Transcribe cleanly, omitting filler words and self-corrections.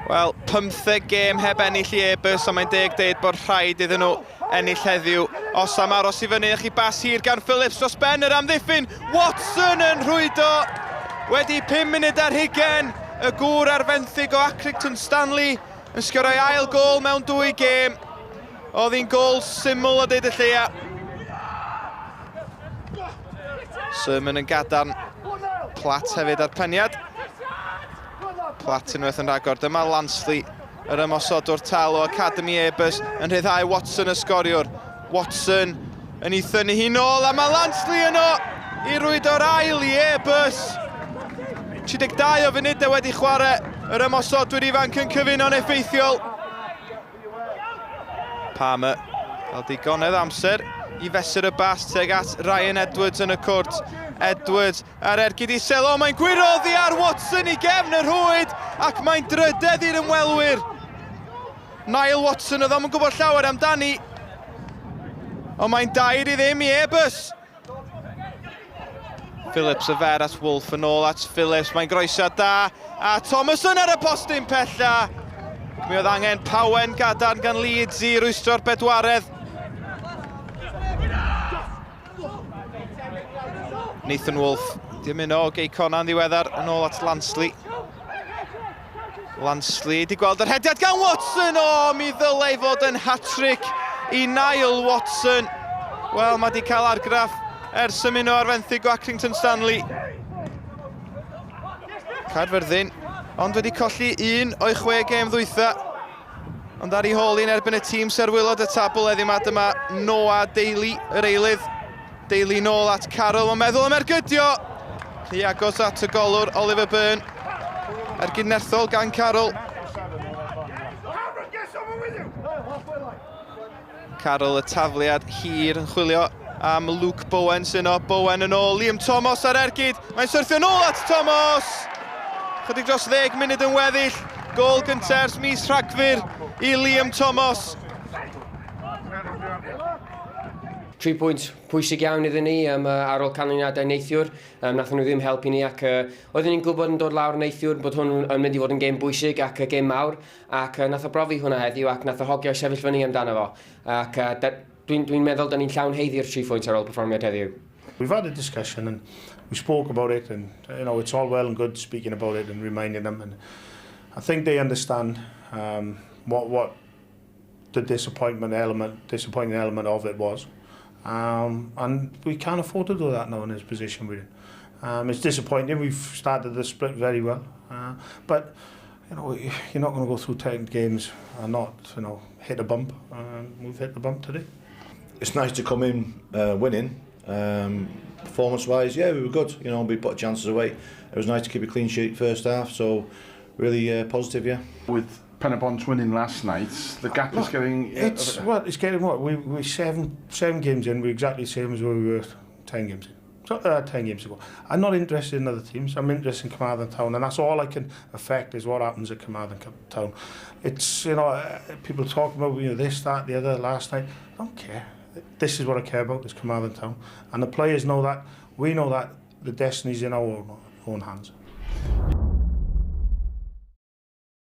Wel, 15 gêm heb ennill i Airbus, a mae'n deg deud bod rhaid iddyn nhw ennill heddiw. Os am aros i fyny, chi bas hir gan Phillips dros ben yr amddiffyn. Watson yn rhwydo! Wedi 5 munud ar hugen, y gŵr ar fenthyg o Accrington Stanley yn sgorio'i ail gôl mewn dwy gêm. Oedd hi'n gôl syml a deud y lleia. Sermon yn gadarn. Platt hefyd ar peniad. Platt unwaith yn rhagor. Dyma Lansley, yr ymosodwr tal o Academy Airbus, yn rhyddhau Watson y sgoriwr. Watson yn ei thynnu hi nôl, a mae Lansley yno i rwydo'r ail i Airbus. 32 o funudau wedi chwarae, yr ymosodwyr ifanc yn cyfuno'n effeithiol. Palmer cael digonedd amser i fesur y bas tuag at Ryan Edwards yn y cwrt. Edwards ar ergyd isel, o mae'n gwyro oddi ar Watson i gefn y rhwyd ac mae'n drydedd i'r ymwelwyr. Niall Watson oedd ddim yn gwybod llawer amdani, ond mae'n 2-0 i Airbus. Phillips y fer at Wolf yn ôl at Phillips. Mae'n groesiad da a Thomason ar y postyn pella. Mi oedd angen pawen gadarn gan Leeds i rwystro'r bedwaredd. Nathan Wolf di ymuno o Gei Cona'n ddiweddar yn ôl at Lansley. Lansley di gweld yr hediad gan Watson! O, mi ddylai fod yn hat-trick i Niall Watson. Wel, mae di cael argraff ers ymuno ar fenthyg o Accrington Stanley. Caerfyrddin, ond wedi colli un o'i chwe gêm ddwytha. Ond ar ei hôl hi'n erbyn y tîm sy'n ar waelod y tabl heddiw 'ma, dyma Noah Daly, yr eilydd. Daly nôl at Carroll, mae'n meddwl am ergydio! Rhy agos at y golwr, Oliver Byrne. Ergyd nerthol gan Carroll. Carroll y tafliad hir yn chwilio am Luke Bowen sy'n o. Bowen yn ôl, Liam Thomas ar ergyd. Mae'n syrthio nôl at Thomas! Chydig dros ddeg munud yn weddill. Gôl gyntaf ers mis Rhagfyr i Liam Thomas. Tri pwynt pwysig iawn iddyn ni um, ar ôl canlyniadau neithiwr. Um, nathon nhw ddim helpu ni ac uh, oeddwn ni'n gwybod yn dod lawr neithiwr bod hwn yn mynd i fod yn gêm bwysig ac uh, gêm mawr ac uh, nath o brofi hwnna heddiw ac nath o hogiau sefyll fyny amdano fo. Ac uh, dwi'n dwi meddwl da ni'n llawn haeddu'r tri phwynt ar ôl perfformiad heddiw. We've had a discussion and we spoke about it and you know it's all well and good speaking about it and reminding them and I think they understand um, what what the disappointment element disappointing element of it was. Um, and we can't afford to do that now in this position we're in. Um, it's disappointing. We've started the split very well, uh, but you know you're not going to go through 10 games and not you know hit a bump. Um, we've hit the bump today. It's nice to come in uh, winning. Um, performance-wise, yeah, we were good. You know, we put chances away. It was nice to keep a clean sheet first half, so really uh, positive, yeah. With Penybont winning last night, the gap Look, is getting... It's, well, it's getting what? We, we're seven, seven games in, we're exactly the same as where we were 10 games in. So, uh, 10 games ago. I'm not interested in other teams. I'm interested in Carmarthen Town, and that's all I can affect is what happens at Carmarthen Town. It's, you know, uh, people talk about, you know, this, that, the other last night. I don't care. This is what I care about, is Carmarthen Town. And the players know that. We know that. The destiny's in our own, own hands.